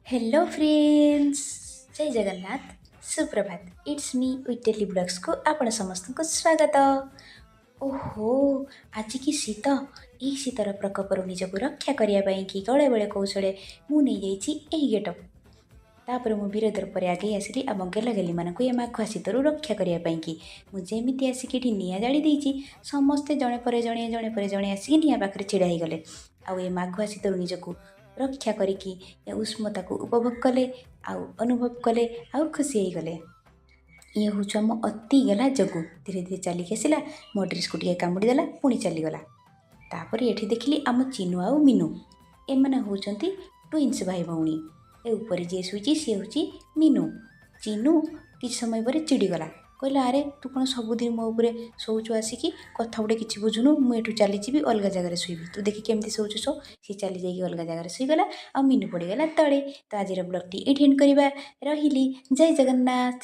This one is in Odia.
Hello friends, Jay Jagannath, Suprabhat. It's ମି ୱିଟେଲି ବ୍ଲଗ୍ସକୁ ଆପଣ ସମସ୍ତଙ୍କୁ ସ୍ୱାଗତ। ଓହୋ, ଆଜି କି ଶୀତ! ଏହି ଶୀତର ପ୍ରକୋପରୁ ନିଜକୁ ରକ୍ଷା କରିବା ପାଇଁ କି କଳେ ବଳେ କୌଶଳେ ମୁଁ ନେଇଯାଇଛି ଏହି ଗେଟଅପ୍। ତାପରେ ମୁଁ ବୀର ଦର୍ପରେ ଆଗେଇ ଆସିଲି ଆମ ଗେଲାଗେଲିମାନଙ୍କୁ ଏ ମାଘୁଆ ଶୀତରୁ ରକ୍ଷା କରିବା ପାଇଁକି। ମୁଁ ଯେମିତି ଆସିକି ଏଠି ନିଆଁ ଜାଳି ଦେଇଛି, ସମସ୍ତେ ଜଣେ ପରେ ଜଣେ, ଜଣେ ପରେ ଜଣେ ଆସିକି ନିଆଁ ପାଖରେ ଛିଡ଼ା ହେଇଗଲେ ଆଉ ଏ ମାଘୁଆ ଶୀତରୁ ନିଜକୁ ରକ୍ଷା କରିକି ଏ ଉଷ୍ମତାକୁ ଉପଭୋଗ କଲେ ଆଉ ଅନୁଭବ କଲେ ଆଉ ଖୁସି ହେଇଗଲେ। ଇଏ ହେଉଛି ଆମ ଅତି ଗେଲା ଜଗୁ। ଧୀରେ ଧୀରେ ଚାଲିକି ଆସିଲା, ମୋ ଡ୍ରେସ୍କୁ ଟିକେ କାମୁଡ଼ି ଦେଲା, ପୁଣି ଚାଲିଗଲା। ତାପରେ ଏଠି ଦେଖିଲି ଆମ ଚିନୁ ଆଉ ମିନୁ। ଏମାନେ ହେଉଛନ୍ତି ଟୁଇନ୍ସ ଭାଇ ଭଉଣୀ। ଏ ଉପରେ ଯିଏ ଶୋଇଛି, ସିଏ ହେଉଛି ମିନୁ। ଚିନୁ କିଛି ସମୟ ପରେ ଚିଡ଼ିଗଲା। କହିଲା, "ଆରେ, ତୁ କ'ଣ ସବୁଦିନ ମୋ ଉପରେ ଶୋଉଛୁ ଆସିକି? କଥା ଗୋଟେ କିଛି ବୁଝୁନୁ। ମୁଁ ଏଠୁ ଚାଲିଯିବି, ଅଲଗା ଜାଗାରେ ଶୋଇବି। ତୁ ଦେଖି କେମିତି ଶୋଉଛୁ ଶୋ।" ସିଏ ଚାଲି ଯାଇକି ଅଲଗା ଜାଗାରେ ଶୋଇଗଲା ଆଉ ମିନୁ ପଡ଼ିଗଲା ତଳେ। ତ ଆଜିର ବ୍ଲଗ୍ଟି ଏଇଠି ଏଣ୍ଡ କରିବା। ରହିଲି, ଜୟ ଜଗନ୍ନାଥ।